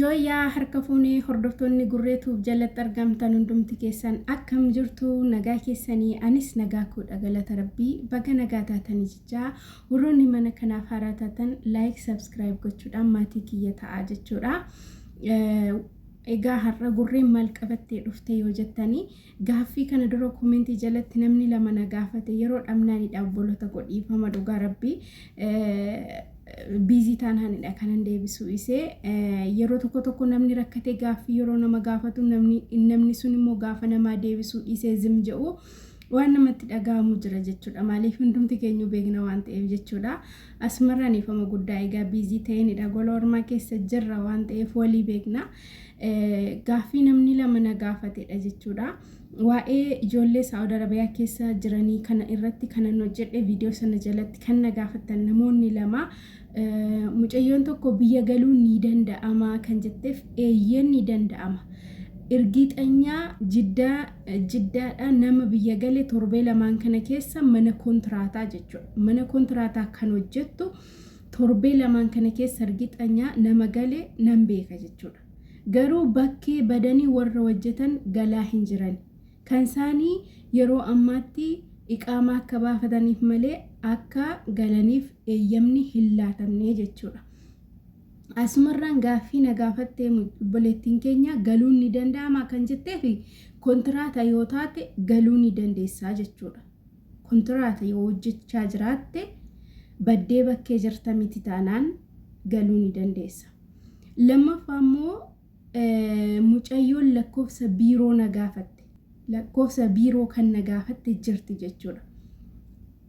Yooyyaa harka fuunee hordoftoonni Gurree Tube jalatti argamtan hundumti keessan akkam jirtu nagaa keessanii anis nagaa koodha galata rabbii baga nagaa taatanii jechaa warroonni mana kanaaf haaraa taatan like subscribe gochuudhaan maatii kiyya ta'aa jechuudha. Egaa har'a gurreen maal qabattee dhufte yoo jettanii gaaffii kana dura komentii jalatti namni lama na gaafate yeroo dhabnaanidha obboloota koo dhiifama dhugaa rabbii biizii taanaanidha kanan deebisuu isee yeroo tokko tokko namni rakkatee gaaffii yeroo nama gaafatu namni sun immoo gaafa namaa deebisuu dhiisee zim jedhu waan namatti dhaga'amu jira jechuudha maaliif hundumti keenyu beekna waan ta'eef jechuudha asumarraan dhiifama guddaa egaa biizii ta'eenidha gola ormaa keessa jirra waan ta'eef walii beekna Gaaffii namni lama na gaafatedha jechuudha. Waa'ee ijoollee Saa'ud Arabiyaa keessa jiranii kana irratti kanan hojjedhe viidiyoo sana jalatti kan na gaafattan namoonni lama mucayyoon tokko biyya galuun ni danda'ama kan jetteef eeyyeen ni danda'ama. Irgiixanyaa jiddaa jiddaadha nama biyya gale torbee lamaan kana keessa mana kontiraataa jechuudha. Mana kontiraataa kan hojjettu Torbee lamaan kana keessa argixanyaa nama gale nan beeka jechuudha. Garuu bakkee badanii warra hojjetan galaa hin jirani. Kan isaanii yeroo ammaatti iqaamaa akka baafataniif malee akka galaniif eeyyamni hin laatamne jechuudha. Asumarraan gaaffii na gaafatte obboleettiin keenya galuun ni danda'amaa kan jetteefi kontiraata yoo taate galuu ni dandeessaa jechuudha. Kontiraata yoo hojjechaa jiraatte baddee bakkee jirta miti taanaan galuu ni dandeessa. Lammaffaa immoo mucayyoon lakkoofsa biiroo na gaafatte. Lakkoofsa biiroo kan na gaafatte jirti jechuudha.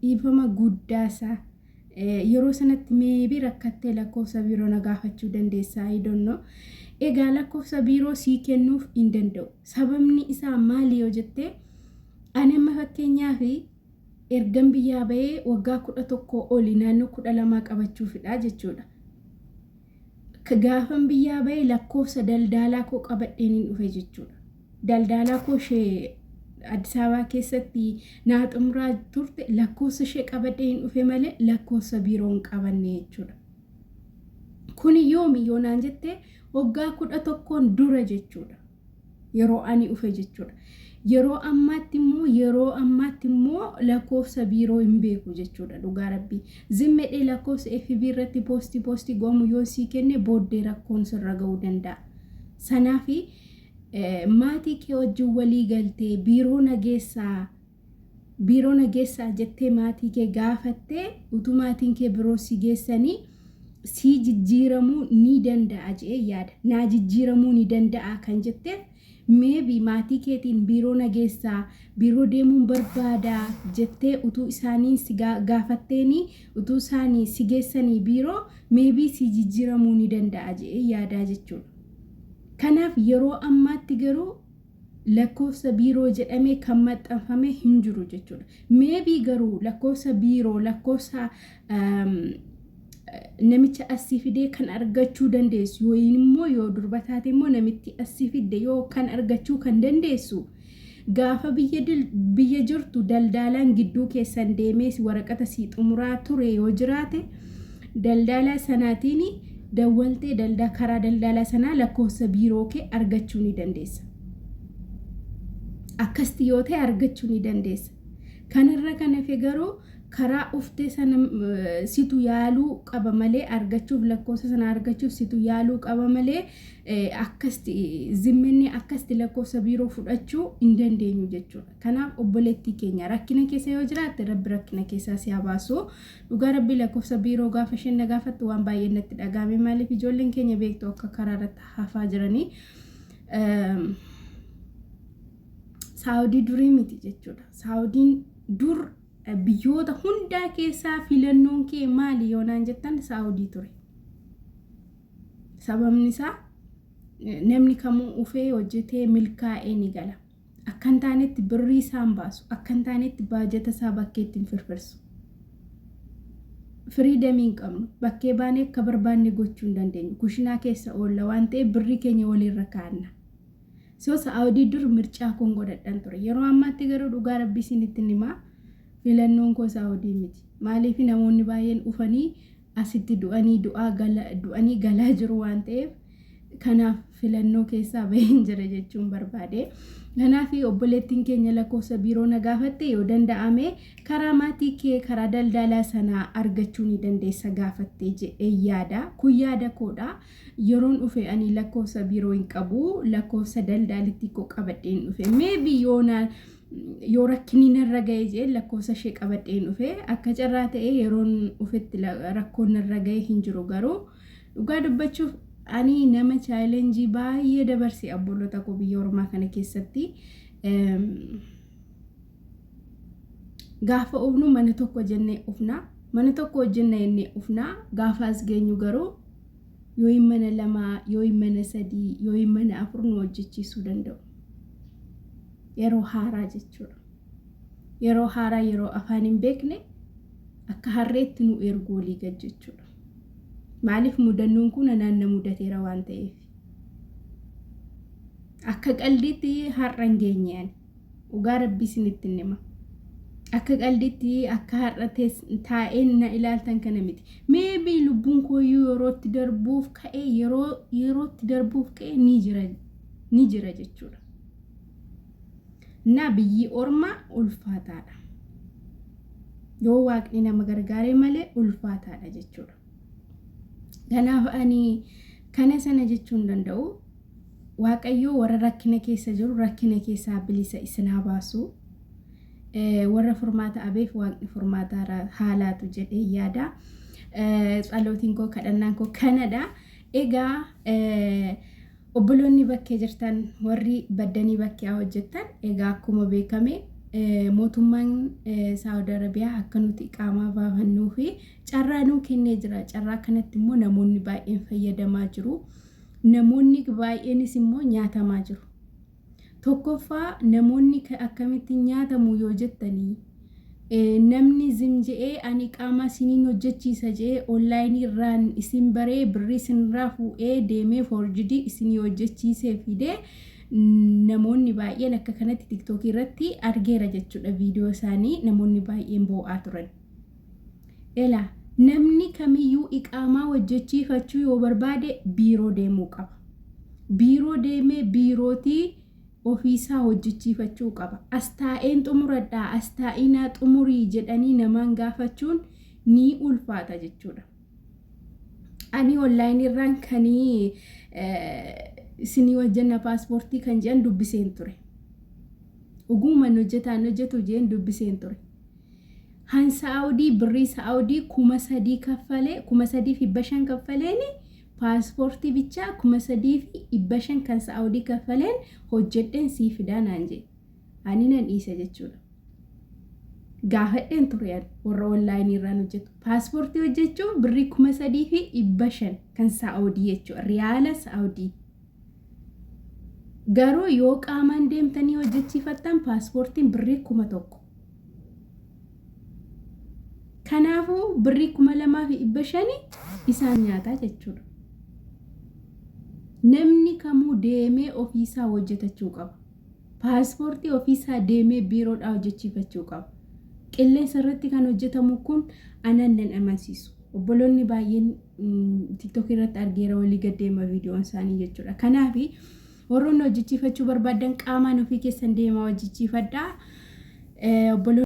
Dhiifama guddaa isaa yeroo sanatti meebii rakkattee lakkoofsa biiroo na gaafachuu dandeessa I don't know. Egaa lakkoofsa biiroo sii kennuuf hin danda'u. Sababni isaa maali yoo jettee Ani amma fakkeenyaaf ergan biyyaa bahee waggaa 11 oli naannoo 12 qabachuufidha jechuudha. Gaafan biyyaa bahee lakkoofsa daldaalaa koo qabadheen hin dhufe jechuudha. Daldaalaa koo ishee Addis Ababaa keessatti naa xumuraa turte lakkoofsa ishee qabadhee hin dhufe malee lakkoofsa biiroo hin qabanne jechuudha. Kuni yoomi yoo naan jette waggaa 11n dura jechuudha. Yeroo ani dhufe jechuudha. Yeroo ammaatti immoo yeroo ammaatti immoo lakkoofsa biiroo hin beeku jechuudha dhugaa rabbii. Zimmedhee lakkoofsa FB irratti poostii poostii goomu yoo sii kenne booddee rakkoon sirra ga'uu danda'a. Sanaafi maatii kee wajjin walii galtee biiroo nageessaa biiroo nageessaa jettee maatii kee gaafattee utuu maatiin kee biroo si geessanii sii jijjiiramuu ni danda'a je'ee yaada. Naa jijjiiramuu ni danda'a kan jetteef maybe maatii keetiin biiroo na geessaa, biiroo deemuun barbaada jettee utuu isaaniin si gaafatteenii utuu isaanii si geessanii biiroo maybe sii jijjiiramuu ni danda'a je'ee yaadaa jechuudha. Kanaaf yeroo ammaatti garuu lakkoofsa biiroo jedhamee kan maxxanfame hin jiru jechuudha. Maybe garuu lakkoofsa biiroo lakkoofsa namicha asii fidee kan argachuu dandeessu yookiin immoo yoo durba taate immoo namitti asii fidde yoo kan argachuu kan dandeessu gaafa biyya jirtu daldaalaan gidduu keessan deemee waraqata sii xumuraa ture yoo jiraate daldaalaa sanaatiin dawwaltee daldaa karaa daldaalaa sanaa lakkoofsa biiroo kee argachuu ni dandeessa. Akkasti yoo ta'e argachuu ni dandeessa. Kanarra kan hafe garuu karaa uftee sana situ yaaluu qaba malee argachuuf lakkoofsa sana argachuuf situ yaaluu qaba malee akkasti zimminni akkasti lakkoofsa biiroo fudhachuu hin dandeenyu jechuudha. Kanaaf obboleettii keenya rakkina keessa yoo jiraatte rabbi rakkina keessaa si haa baasu. Dhugaa rabbii lakkoofsa biiroo gaafa isheen na gaafattu waan baay'ee natti dhaga'ame maaliif ijoolleen keenya beektu akka karaa irratti hafaa jiranii. Saawudii durii miti jechuudha. Saawudiin dur biyyoota hundaa keessaa filannoon kee maali yoo naan jettan Saawudii ture. Sababni isaa namni kamuu ufee hojjetee milkaa'ee ni gala. Akka hin taanetti birrii isaa hin baasu. Akka hin taanetti baajata isaa bakkeetti hin firfirsu. Firiidamii hin qabnu. Bakkee baanee akka barbaanne gochuu hin dandeenyu. Kushinaa keessa oolla waan ta'eef birrii keenya waliirra kaa'anna. So Saa'udii dur mircaa koon godhadhan ture. Yeroo ammaatti garuu dhugaa rabbii isinitti himaa filannoon koo Saa'udii miti. Maaliif namoonni baay'een dhufanii asitti du'anii du'aa gala du'anii galaa jiru waan ta'eef Kanaaf filannoo keessaa baheen jira jechuun barbaade. Kanaaf obboleettiin keenya lakkoofsa biiroo na gaafatte, yoo danda'ame karaa maatii kee, karaa daldalaa sanaa argachuu ni dandeessa gaafatte jedhee yaada. Kun yaada koodha. Yeroon dhufe ani lakkoofsa biiroo hin qabu. Lakkoofsa daldaalitti koo qabadheen dhufe. Maybe yoona yoo rakkinni narra ga'e jee lakkoofsa ishee qabadheen dhufe. Akka carraa ta'e yeroon dhufetti rakkoon narra ga'e hin jiru, garuu dhugaa dubbachuuf ani nama challenge baay'ee dabarse obboloota koo biyya ormaa kana keessatti. Gaafa ufnu mana tokko jennee ufna, mana tokko hojjenna jennee ufna. Gaafa as geenyu garuu yoo mana lamaa, yoo mana sadii, yoo mana afur nu hojjechiisuu danda'u. Yeroo haaraa jechuudha. Yeroo haaraa, yeroo afaan hin beekne, akka harreetti nu ergu walii gad jechuudha. Maaliif? Mudannoon kun anaan na mudateera waan ta'eef. Akka qaldiitti har'a hin geenye ani. Dhugaa Rabbii isinitti hima. Akka qaldiitti akka har'a taa'een na ilaaltan kana miti. Maybe lubbuun kooyyuu yerootti darbuuf ka'e, yeroo yerootti darbuuf ka'e ni jira, ni jira jechuudha. Na biyyi ormaa ulfaataadha. Yoo Waaqni nama gargaare malee ulfaataadha jechuudha. Kanaaf ani kana sana jechuu hin danda'u. Waaqayyoo warra rakkina keessa jiru rakkina keessaa bilisa isin haa baasu. Warra furmaata abeef Waaqni furmaata haalaatu jedhee yaada. Tsalootiin koo, kadhannaan koo kanadha. Egaa obboloonni bakkee jirtan, warri baddanii bakkee hojjettan, egaa akkuma beekame mootummaan Saawud Arabiyaa akka nuti qaamaa baafannuu fi carraa nuu kennee jira. Carraa kanatti immoo namoonni baay'een fayyadamaa jiru. Namoonni baay'eenis immoo nyaatamaa jiru. Tokkoffaa, namoonni akkamitti nyaatamu yoo jettanii, namni zim je'ee ani qaama isiniin hojjechiisa je'ee online irraan isin baree birrii isinirraa fuudhee deemee forged isinii hojjechiisee fidee, namoonni baay'een akka kanatti TikTokii irratti argeera jechuudha, viidiyoo isaanii namoonni baay'een boo'aa turan. Elaa, namni kamiyyuu iqaamaa hojjechiifachuu yoo barbaade biiroo deemuu qaba. Biiroo deemee biirootii ofiisaa hojjechiifachuu qaba. As taa'een xumuradhaa, as taa'inaa xumurii jedhanii namaan gaafachuun ni ulfaata jechuudha. Ani online irraan kanii isinii hojjenna paaspoortii kan jedhan dubbiseen ture. Ogumaan hojjetaan hojjetu jeen dubbiseen ture. Han Saa'udii birrii Saa'udii 3000 kaffalee, 3500 kaffaleeni, paaspoortii bichaa 3500 kan Saa'udii kaffaleen hojjedheen sii fidaa naan jee. Ani nan dhiise jechuudha. Gaafadheen ture warra online irraan hojjetu. Paaspoortii hojjechuuf birrii 3500 kan Saa'udii jechuudha. Riyaala Saa'udii. Garuu yoo qaamaan deemtanii hojjechiifattan paaspoortiin birrii 1000. Kanaafuu birrii 2500 isaan nyaataa jechuudha. Namni kamuu deemee ofiisaa hojjetachuu qaba. Paaspoortii ofiisaa deemee biiroodhaa hojjechiifachuu qaba. Qilleensa irratti kan hojjetamu kun anan nan amansiisu. Obboloonni baay'een TikTok irratti argeera, walii gaddeema viidiyoon isaanii jechuudha. Kanaaf warroonni hojjechiifachuu barbaadan qaamaan ofii keessan deemaa hojjechiifadhaa. Obboloonni